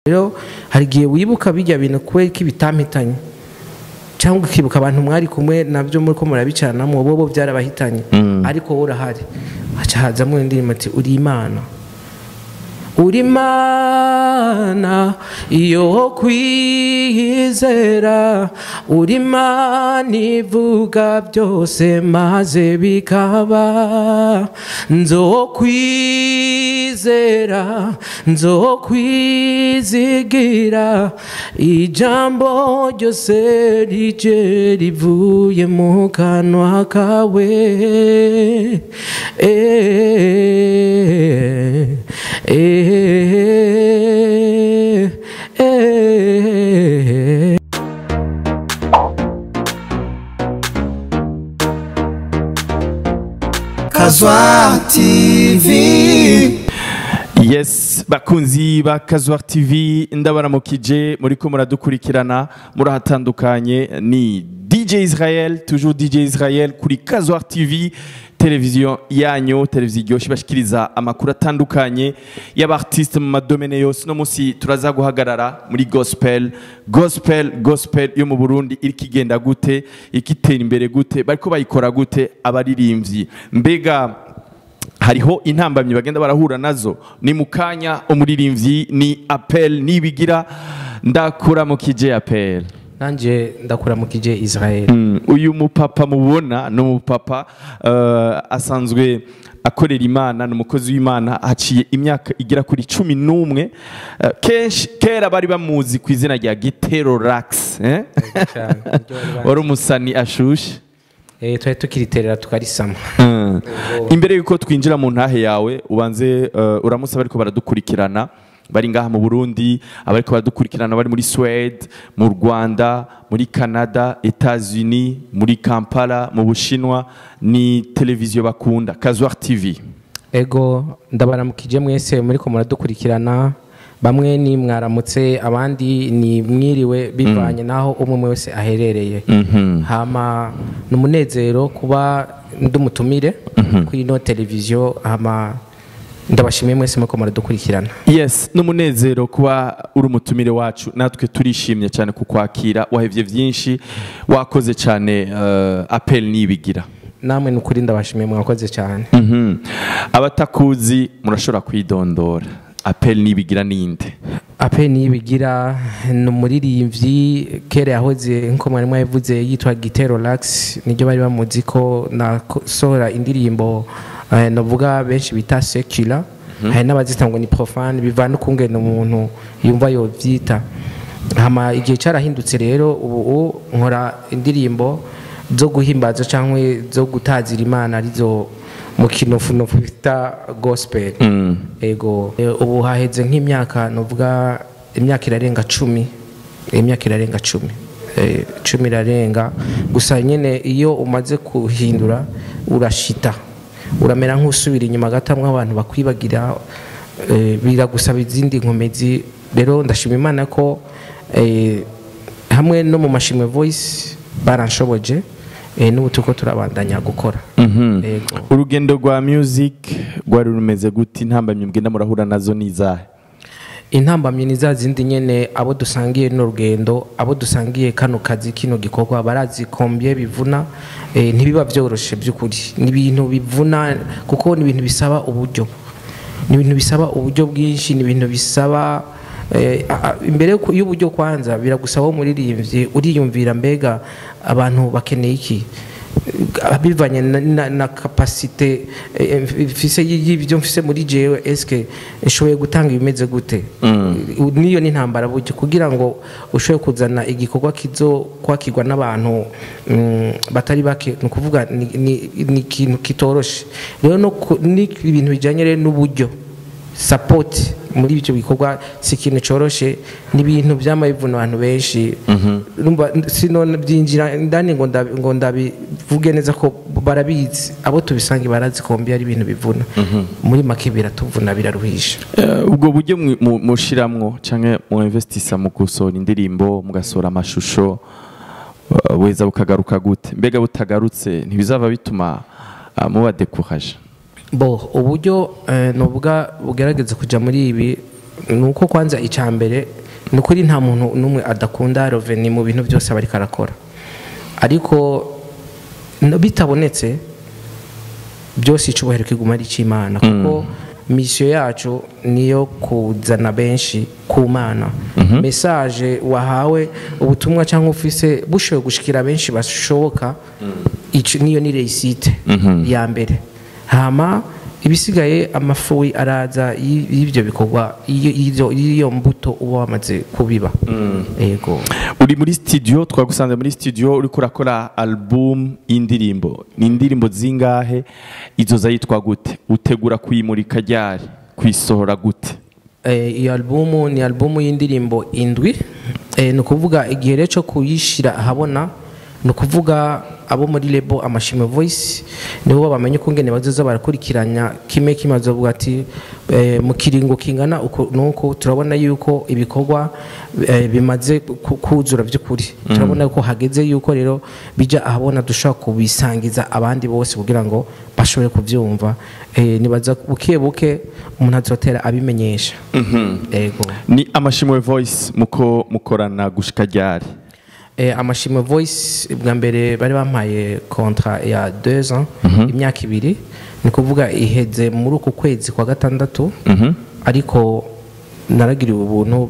Rero hari igihe wibuka bijya bintu kubera ko ibitampitanye, cyangwa ukibuka abantu mwari kumwe nabyo muri ko murabicanamo, bo byarabahitanye, ariko wowe urahari. Haca hazamo indirimbo ati uri Imana, uri Imana iyo kwizera, uri Imana ivuga byose maze bikaba, nzokwizera nzokwizigira ijambo ryose rije rivuye mu kanwa kawe. Kazwa TV. Yes, bakunzi ba Kazwa TV, ndabaramukije muriko muradukurikirana murahatandukanye. Ni DJ Israel, toujours DJ Israel kuri Kazwa TV, televiziyo yanyu, televiziyo iryoshe ibashikiriza amakuru atandukanye y'abartiste mu madomene yose. No munsi turaza guhagarara muri gospel, gospel, gospel yo mu Burundi iriko igenda gute, ikitera imbere gute, bariko bayikora gute abaririmbyi, mbega hariho intambamyi bagenda barahura nazo. Ni mukanya umuririmbyi ni Appel Nibigira. Ndakuramukije Appel. Nanje ndakuramukije Israel. Uyu mupapa mubona ni umupapa asanzwe akorera Imana, ni umukozi w'Imana, haciye imyaka igera kuri 11. Kenshi kera bari bamuzi ku izina rya Gitero Rax, eh? Wari umusani ashushe. Twari tukiriterera tukarisama. Imbere yuko twinjira mu ntahe yawe, ubanze uramutse bariko baradukurikirana bari ngaha mu Burundi, abariko baradukurikirana bari muri Swede, mu Rwanda, muri Canada, Etats-Unis, muri Kampala, mu Bushinwa. Ni televiziyo bakunda, Kazwa TV. Ego, ndabaramukije mwese muriko muradukurikirana. Bamwe ni mwaramutse, abandi ni mwiriwe, bivanye naho umwe wese aherereye. Hama numunezero kuba ndumutumire kuri no televiziyo, hama ndabashimiye mwese muko muradukurikirana. Yes, numunezero kuba uri umutumire wacu, natwe turishimye cyane kukwakira. Wahevye vyinshi, wakoze cyane. Appel Nibigira. Namwe nukuri ndabashimiye, mwakoze cyane. Abatakuzi murashobora kwidondora. Appel Nibigira ninde? Appel Nibigira ni umuririmbyi kera yahoze, nko mwari mwabivuze, yitwa Gitero Lax, niryo bari bamuzi ko nasohora indirimbo novuga benshi bita secular, hari n'abazita ngo ni profane, bivana ukungene umuntu yumva yovyita. Hama igihe carahindutse rero, ubu nkora indirimbo zo guhimbaza cyangwa zo gutazira Imana, arizo mu kinofunofu bita gospel. Ego, ubu haheze nk'imyaka, novuga imyaka irarenga 10, imyaka irarenga 10, 10 irarenga. Gusa nyene iyo umaze kuhindura urashita, uramera nk'usubira inyuma gatamwe, abantu bakwibagira, biragusaba izindi nkomezi. Rero ndashima Imana ko hamwe no mu Mashimwe Voice baranshoboje, n'ubu tuko turabandanya gukora. Ego. Urugendo rwa music rwari rumeze gute? Intambamyi mugenda murahura nazo ni izahe? Intambamyi ni za zindi nyene abo dusangiye n'urugendo, abo dusangiye kano kazi, kino gikorwa, barazi kombye bivuna. Ntibiba vyoroshe by'ukuri, ni ibintu bivuna kuko ni ibintu bisaba uburyo, ni ibintu bisaba uburyo bwinshi, ni ibintu bisaba imbere y'uburyo kwanza biragusaba umuririmbyi uriyumvira mbega abantu bakeneye iki, bivanye na capacité mfise y'ibyo mfise muri jewe, eske nshoboye gutanga ibimeze gute. Niyo ni intambara buryo kugira ngo ushobore kuzana igikorwa kizo kwakirwa n'abantu batari bake, ni ukuvuga ni ikintu kitoroshe. Rero no ni ibintu bijanye rero n'uburyo, support muri ibyo bikorwa si ikintu coroshe, ni ibintu byama bivuna abantu benshi. Numva sino byinjira ndani ngo ndabivuge neza ko barabizi, abo tubisange barazi ko mbi ari ibintu bivuna. Muri make biratuvuna, biraruhisha. Ubwo buryo mushiramwo canke mu investisa mu gusohora indirimbo, mugasohora amashusho, weza bukagaruka gute? Mbega butagarutse ntibizava bituma muba découragé? Bo uburyo novuga bugerageza kuja muri ibi Nuko kwanza icambere nukuri nta muntu numwe adakunda revenu mu bintu byose abari karakora, ariko bitabonetse byose icubahiro kiguma ari c'Imana, kuko mission yacu niyo kuzana benshi ku Mana. Message wahawe, ubutumwa cyangwa ufise bushoboye gushikira benshi bashoboka, ico niyo ni réussite ya mbere. Hama ibisigaye amafuyi araza y'ibyo bikorwa, iyo mbuto uba wamaze kubiba. Yego. Uri muri studio, twagusanze muri studio uriko urakora album y'indirimbo. Ni indirimbo zingahe? Izo zayitwa gute? Utegura kuyimurika ryari? Kuyisohora gute? Iyo album ni album y'indirimbo 7. Ni ukuvuga igihe rero cyo kuyishira ahabona, ni ukuvuga abo muri label Amashimwe Voice nibo bamenye ukungene bazoza barakurikiranya kimwe kimwe, bazovuga ati mu kiringo kingana uko nuko turabona yuko ibikorwa bimaze kuzura by'ukuri, turabona ko hageze yuko rero bija ahabona, dushobora kubisangiza abandi bose kugira ngo bashobore kuvyumva. Nibaza buke buke umuntu azotera abimenyesha. Yego. Ni Amashimwe Voice muko mukorana gushika ryari? Amashimwe Voice bwa mbere bari bampaye contrat ya 2 ans, imyaka 2, ni kuvuga iheze muri uku kwezi kwa 6. Ariko naragiriwe ubuntu,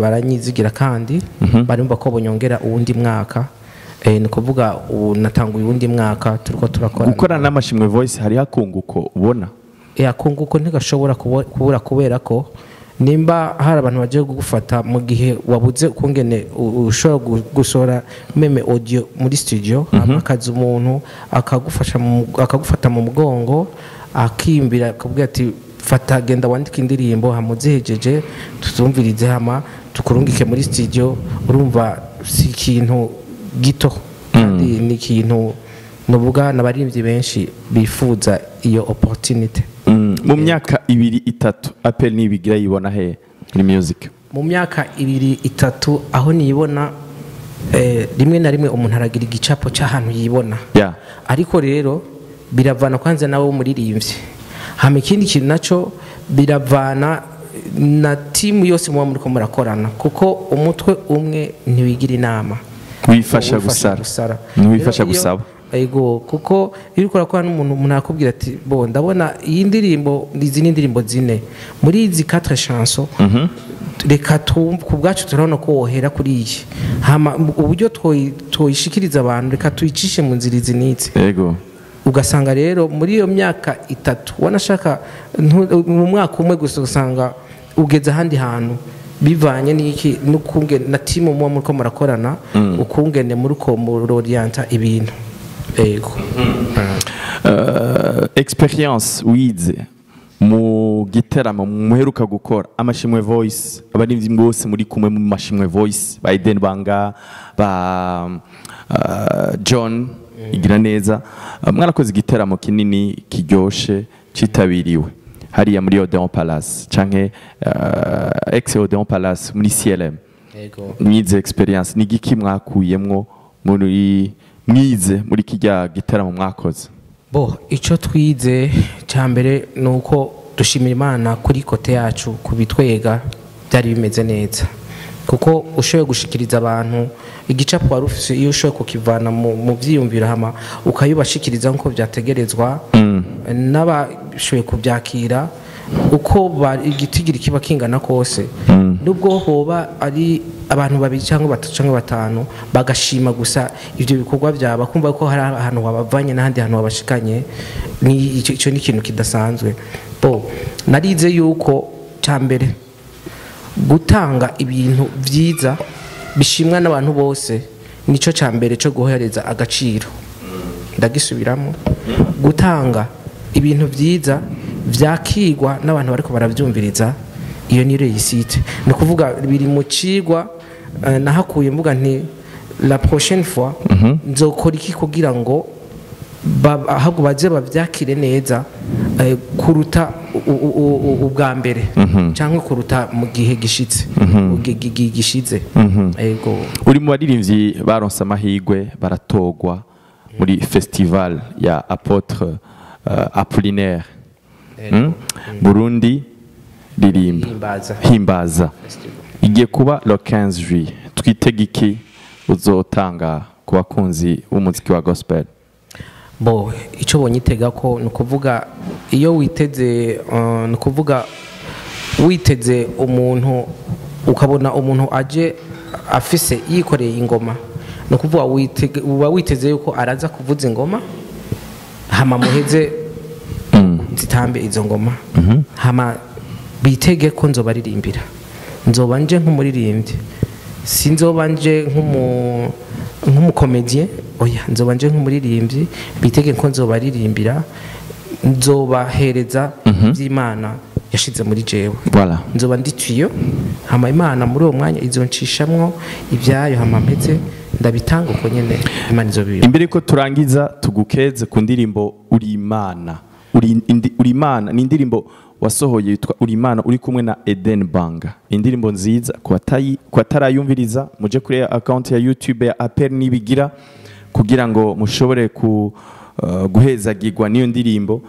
baranyizigira kandi barumva ko bonyongera uwundi mwaka. Ni kuvuga ubu natanguye uwundi mwaka turiko turakora. Gukorana n'Amashimwe Voice hari hakunguko ubona? Akunguko ntigashobora kubura, kubera ko nimba hari abantu bagiye kugufata mu gihe wabuze ukungene ushobora gusohora même audio muri studio, akaza umuntu akagufasha, akagufata mu mugongo, akimbira, akabwira ati fata genda wandike indirimbo, hamuzihejeje tuzumvirize, hama tukurungike muri studio. Urumva si ikintu gito, kandi ni ikintu nuvuga n'abaririmbyi benshi bifuza iyo opportunity. Mu myaka 2 3 Apel Nibigira yibona he muri music? Mu myaka 2 3 aho nibona, rimwe na rimwe umuntu aragira igicapo cy'ahantu yibona. Ariko rero biravana kwanza nawe w'umuririmbyi, hama ikindi kintu naco biravana na timu yose muba muriko murakorana, kuko umutwe umwe ntiwigira inama. Wifasha gusara. Ntiwifasha gusaba. Ego, kuko iyo uriko urakora n'umuntu, umuntu arakubwira ati bo ndabona iyi ndirimbo, izi ni indirimbo 4 muri izi 4 chansons, reka twumve ku bwacu, turabona ko wohera kuri iyi, hama uburyo twoyishikiriza abantu reka tuyicishe mu nzira izi n'izi. Ugasanga rero muri iyo myaka 3 wanashaka mu mwaka umwe gusa usanga ugeze ahandi hantu, bivanye n'iki n'ukungene na timu muba muriko murakorana, ukungene muriko murorienta ibintu. Ego. Experience wize mu giteramo muheruka gukora Amashimwe Voice, abarimvyi bose muri kumwe mu Mashimwe Voice, ba Eden Banga, ba John Igiraneza, mwarakoze igiteramo kinini kiryoshe citabiriwe hariya muri Odeon Palace canke ex Odeon Palace muri CLM. Ego. Mwize experience ni giki mwakuyemwo muri mwize muri kijya giteramo mwakoze? Bo ico twize ca mbere nuko dushimira Imana kuri kote yacu kubitwega byari bimeze neza, kuko ushoboye gushikiriza abantu igicapo wari ufise, iyo ushoboye kukivana mu vyiyumviro hama ukayubashikiriza nkuko byategerezwa, n'abashoboye kubyakira uko igitigiri kiba kingana kose, nubwo hoba ari abantu babiri cyangwa batatu cyangwa batanu bagashima gusa ivyo bikorwa byaba, kumva ko hari ahantu wabavanye n'ahandi hantu wabashikanye, ni icyo ni ikintu kidasanzwe. Bo narize yuko ca mbere gutanga ibintu vyiza bishimwa n'abantu bose nico ca mbere cyo guhereza agaciro. Ndagisubiramo, gutanga ibintu vyiza vyakigwa n'abantu bariko baravyumviriza, iyo ni réussite. Ni kuvuga biri mu cigwa, nahakuye mvuga nti la prochaine fois nzokora iki kugira ngo ahubwo baze bavyakire neza kuruta ubwa mbere, cyangwa kuruta mu gihe gishitse, gishize. Ego. Uri mu baririmbyi baronse amahirwe baratogwa muri festival ya Apôtre Apollinaire. Burundi Ririmba. Himbaza. Himbaza. Festival. Igiye kuba le 15 juillet. Twitege iki uzotanga ku bakunzi b'umuziki wa gospel? Bo, icyo bonyitega ko ni ukuvuga iyo witeze, ni ukuvuga witeze umuntu, ukabona umuntu aje afise yikoreye ingoma, ni ukuvuga uba witeze yuko araza kuvuza ingoma, hama muheze zitambe izo ngoma, hama bitege ko nzobaririmbira. Nzoba nje nk'umuririmbyi, sinzoba nje nk'umukomedie, oya, nzoba nje nk'umuririmbyi. Bitege ko nzobaririmbira, nzobahereza iby'Imana yashize muri jewe. Voilà. Nzoba ndi tuyo, hama Imana muri uwo mwanya izoncishamwo ibyayo, hama mpeze ndabitanga uko nyene Imana izobibira. Imbere ko turangiza, tugukeze ku ndirimbo Uri Imana. Uri Imana ni indirimbo wasohoye yitwa Uri Imana uri kumwe na Eden Banga. Indirimbo nziza, ku batarayumviriza muje kuri account ya YouTube ya Apel Nibigira kugira ngo mushobore ku guhezagirwa n'iyo ndirimbo.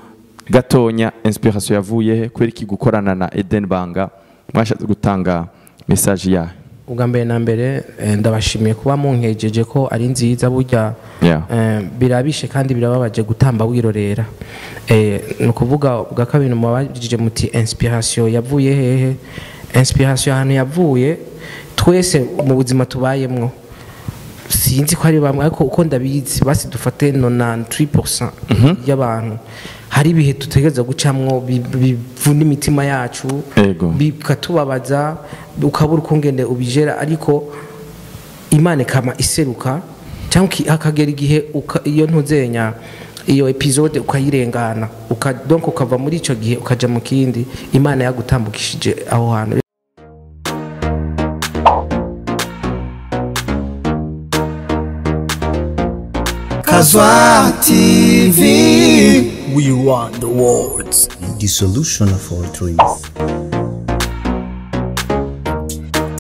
Gatonya, inspiration yavuye he? Kubera iki gukorana na Eden Banga? Mwashatse gutanga message ya? Ubwa mbere na mbere, ndabashimiye kuba munkejeje ko ari nziza burya. Birabishe kandi birababaje gutamba wirorera. Ni ukuvuga ubwa kabiri mubabajije muti inspiration yavuye hehe? Inspiration ahantu yavuye, twese mu buzima tubayemwo, sinzi ko ari bamwe, ariko uko ndabizi, basi dufate 93% y'abantu, hari ibihe dutegereza gucamwo bivuna imitima yacu, bikatubabaza, ukabura ukungene ubijera, ariko Imana ikama iseruka, cyangwa hakagera igihe iyo ntuzenya iyo episode ukayirengana, donc ukava muri ico gihe ukaja mu kindi Imana yagutambukishije aho hantu. Kazwa TV. We run the world. The solution of all dreams.